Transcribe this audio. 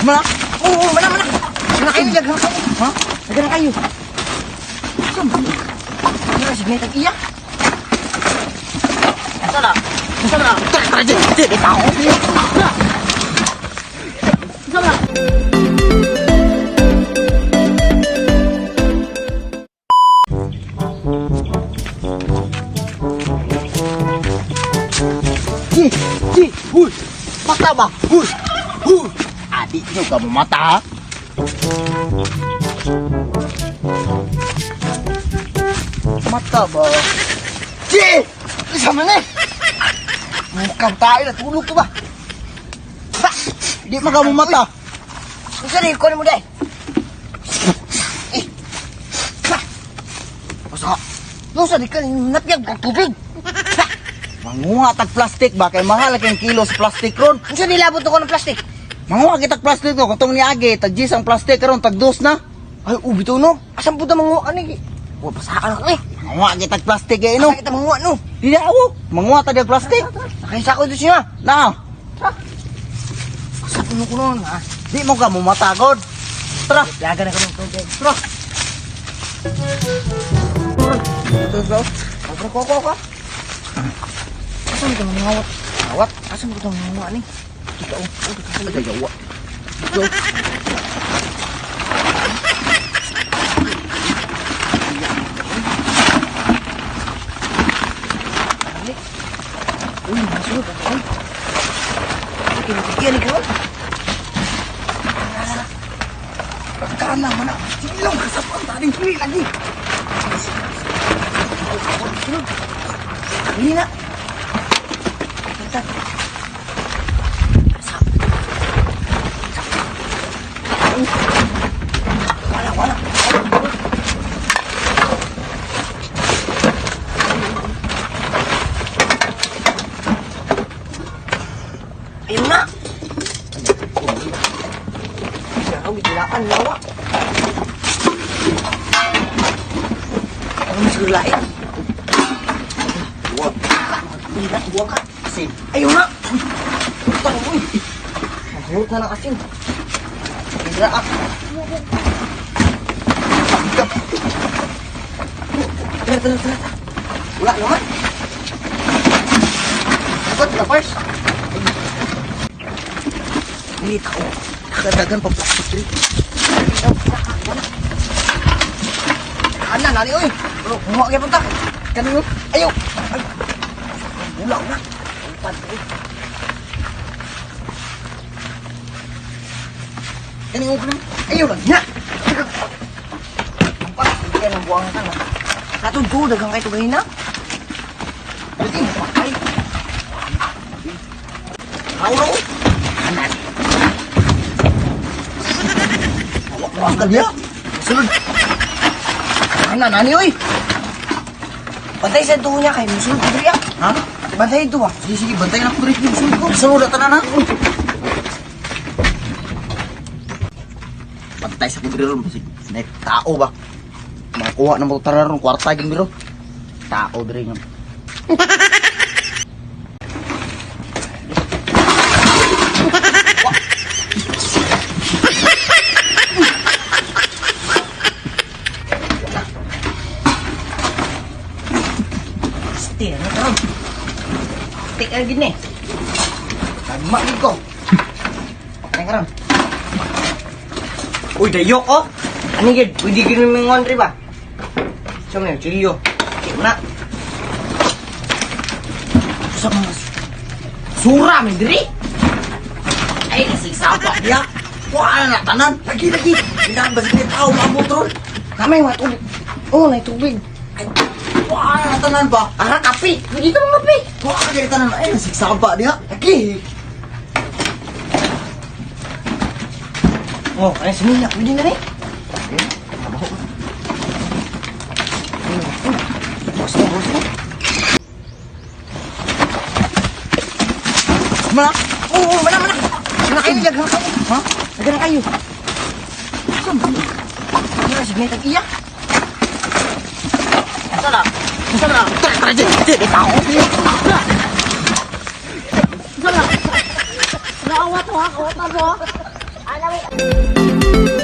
Mana? Oo, mana, mana. Mana kayo, daghan kayo. Ha? Daghan kayo. Saan ba? Ano, sige, tag-iya. Asa na? Asa na? Tara, tara, Jay. Jay, tao. Asa na? Jay, Jay, huy. Mata ba? Huy, huy. Adik nyo ka mo mata, ha? Mata ba? Jay! Isa man eh! Mukhang tayo na, tulog ko ba? Ha! Di man ka mo mata. Unsa ni kunin mo day? Eh. Ha. Basta, Unsa ni ka napiyag og tubig? Ha. manguha tag plastic ba? Kay mahal kay kilo sa plastic ron. Unsa ni labot ko ng plastic? Manguha kitag plastic to, katong niagi, tag 10 ang plastic karon, tag 2 na. Ay, ubi to no. Asan po ta manguha ani? Wa pasakan ako eh. Manguha kitag plastic eh, no? Asa kita manguha no? Di na ako. Manguha ta diag plastic. Sakay sa ako dito siya. Na, Sa puno ko noon ha. di mo ka mo matagod. Tara, Laga na ko ng tubig. tara. Ito, ito. Ako ko ko ko. Asan ko mangawat? Awat? Asan ko manguha ni? Ikaw. Oh, Ay, yawa. Ito. Uy, masulod ako. Uy. Kinitigyan ni ko. Kana man na. Silong kasapan taning Uy, lagi. Hindi na. Tata. Sa. Sa. Wala, wala. Ayun na. Siya, gilaan, lawa. Ano mas lain? Buwag. Hindi buwag ka. Asin. Ayun na! Putang uy! Naghulot na ng asin. Hindi ah. Tara, tara, tara. Wala naman. Agad na first. Hindi tao. Kadagan pa plastic tree. Ana, nani oy. Kumuha kayo punta. Kanino? Ayaw. Ay. Bulaw na. Upad, oy. Kanino ko naman? Ayaw lang na. Ampat, hindi ka ng buwang ka na. Katod ko, daghang kayo tugahin na. Pwede mo patay. Auro. Anan. Wag ka niya. Sulod. Ana, nani oy. Bantay sa tuho niya kay musulod ko diri ah. Ha? Bantay ito ah. Sige, sige, bantay na ko diri. Sulod ko. Sulod na tanan ha. Bantay sa kudri ron basig nek tao ba. Makuha na mo tara ron kwarta gyud biro. Tao diri nga. Still, ano karon? Tik ang gini. Tagma gid ko. Ay karon. Uy, dayok oh. Ani gid, pwede gid mi mangon ri ba? So man, chilyo. Tik na. Sa mga sura mi diri. Ay, nasigsapa niya. Wala na tanan. Lagi, lagi. Hinaan ba sige tao maabot ron? Kamay wa tubig. Oh, nay tubig. Ay, wala na tanan ba? Ara kape. Pwede ka mga kape. Wala na tanan. Ay, nasigsapa niya. Lagi. Oh, ay sumina, pwede na ni. Basta, basta. Mana? Oo, mana, mana. Mana kayo, daghan kayo. Ha? Daghan kayo. Saan ba? Ano, sige, tag-iya. Asa na? Asa na? Tara, tara, Jay. Jay, tao. Naawa to ha, kawatan mo. Wala na mo.